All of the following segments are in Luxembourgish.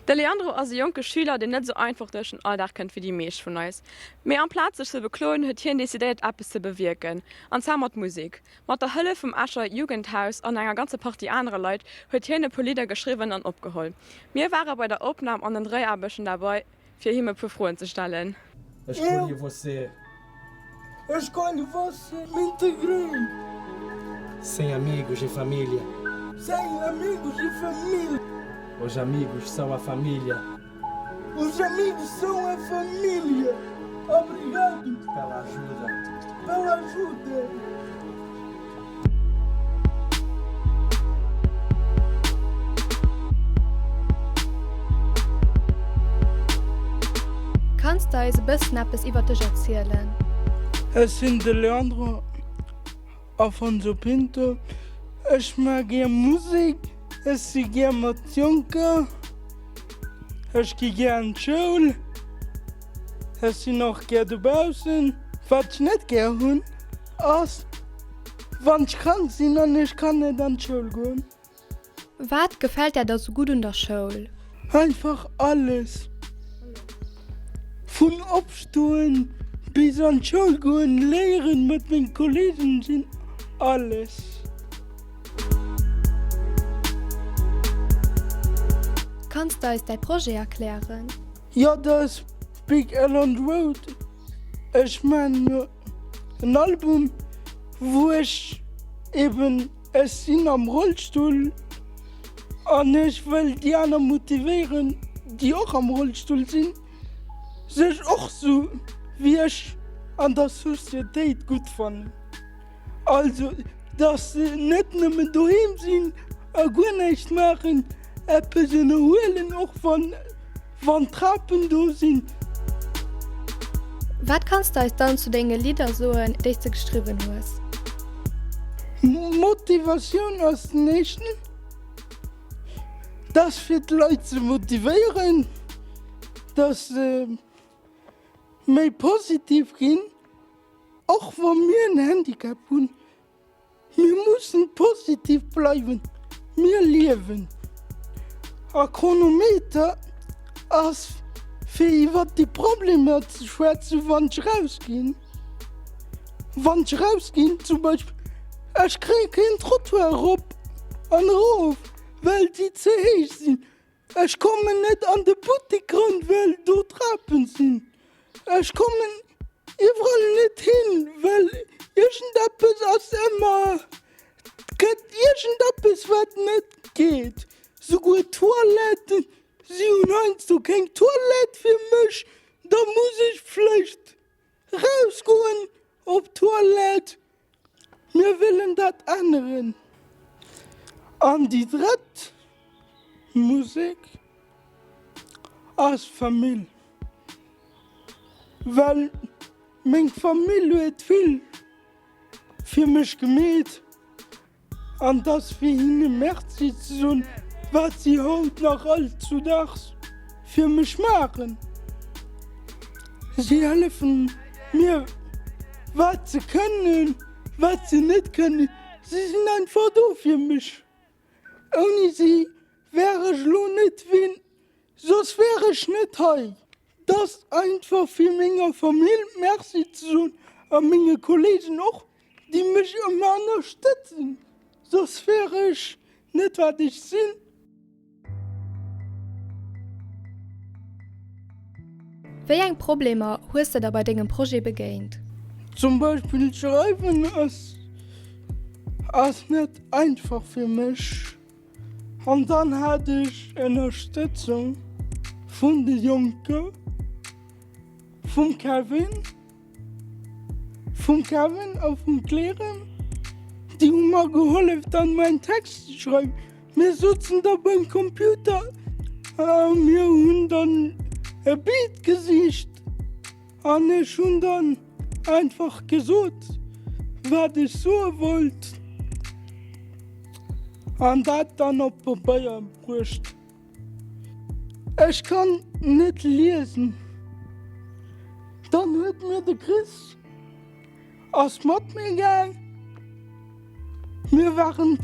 De Leandro ass e jonke Schüler, deen net esou einfach duerch den Alldag kënnt wéi déi meescht vun eis. Mee amplaz sech ze bekloen, huet hien decidéiert eppes ze bewierken. An zwar mat Musek. Mat der Hëllef vum Escher Jugendhaus an enger ganzer Partie anere Leit huet hien e puer Lidder geschriwwen an opgeholl. Mir ware bei der Opnam an den Dréiaarbechten derbei, fir him e puer Froen ze stellen. Escolhi você. Escolho você, me integrei. Sem amigos e família. Sem amigos e família. Os amigos são a família. Os amigos são a família. Obrigado. Pela ajuda. Pela ajuda. Kanns de eis e bëssen eppes iwwer dech erzielen? Ech sinn de Leandro Afonso Pinto. Ech maache gär Musek, ech si gär mat Jonker, ech gi gär an d'Schoul, ech sinn och gär dobaussen. Wat ech net gär hunn, ass wann ech krank sinn an ech kann net an d'Schoul goen. Wat gefält där da sou gutt un der Schoul? Einfach alles. Vun opstoen bis an d'Schoul goen, léieren, mat menge Kollegen sinn, alles. Kanns de eis däi Projet erklären? Jo, dat ass Big L on the Road. Ech maan jo en Album wou ech eben, ech sinn am Rollstull an ech wëll déi aner motivéieren déi och am Rollstull sinn, sech och sou wéi ech an der Societéit gutt fannen. Also dass se net nëmmen doheem sinn a guer näischt maachen, eppes ënnerhuelen, och wann wann d'Trapen do sinn. Wat kanns de eis dann zu denge Lidder soen, déi s de geschriwwen hues? Motivatioun ass den éischten, dass fir d'Leit ze motivéieren, dass se méi positiv ginn. Och wa mir en Handicap hunn, mir mussen positiv bleiwen, mir liewen. A Chronometer ass fir iwwert déi Problemer ze schwätzen, wann ech rausginn. Wann ech rausginn zum Beispill, ech kréie keen Trottoir erop an erof, well déi ze héich sinn. Ech kommen net an de Buttek ran, well do Trapen sinn. Ech kommen iwwerall net hin, well iergendeppes ass ëmmer. Et gëtt iergendeppes, wat net geet. Souguer d'Toiletten, si hunn heiansdo keng Toilette fir mech, da muss ech vläicht rausgoen op d'Toilette. Mir wëllen dat änneren. An déi drëtt Musek ass Famill, well meng Famill huet vill fir mech gemeet. An dass fir hinne Merci ze soen, wat si haut nach all zu Daags fir mech maachen. Si hëllefen mir, wat se kënnen, wat se net kënnen, si sinn einfach do fir mech. Ouni si wär ech elo net wien, soss wär ech net hei. T'ass einfach fir menger Famill Merci ze soen a menge Kollegen och, déi mech ëmmer ënnerstëtzen, soss wär ech net wat ech sinn. Wéi eng Problemer hues de der bei dengem Projet begéint? Zum Beispill schreiwen ass ass net einfach fir mech. An dann hat ech Ënnerstëtzung vun de Jonke, vum Kevin, vum Kevin a vum Claire. Déi hu mer gehollef dann mäin Text ze schreiwen. Mir souzen da beim Computer a mir hunn dann e Beat gesicht an ech hunn dann einfach gesot, wat ech soe wollt an dat dann op Pabeier bruecht. Ech kann net liesen. Dann huet mir de Chris ass mat mir gaang. Mir waren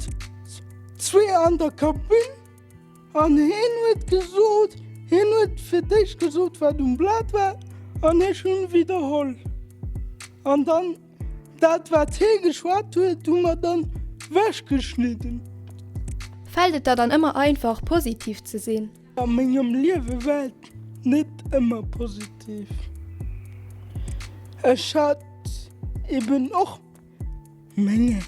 zwee an der Kabinn. An hien huet gesot. Hien huet fir d'éischt gesot, wat um Blat war, an ech hunn widderholl. An dann dat, wat hie geschwat huet, hu mer dann wechgeschnidden. Fält et der dann ëmmer einfach, positiv ze sinn? A mengem Liewe war et net ëmmer positiv. Ech hat eben och meng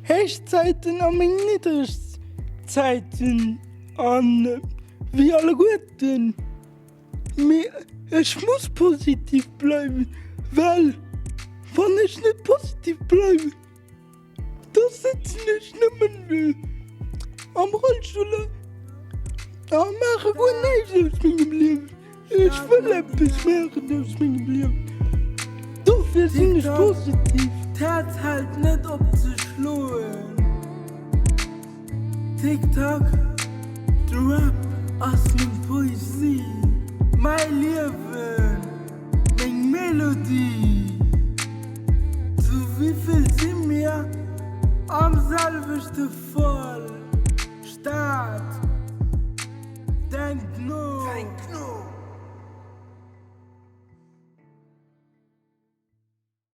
Héichzäiten a meng niddreg Zäiten an wéi alleguerten. Mee ech muss positiv bleiwen, well wann ech net positiv bleiwen, Da sëtzen ech nëmmen am Rollstull a maache guer näischt aus mengem Liewen. Ech wëll eppes maachen aus mengem Liewen. Dofir sinn ech positiv. D'Häerz hält net op ze schloen. Tick tack, de Rap ass meng Poesie, mäi Liewen. Meng Melodie. Zu wivill si mir am selwechte Fall? Stad, denkt no.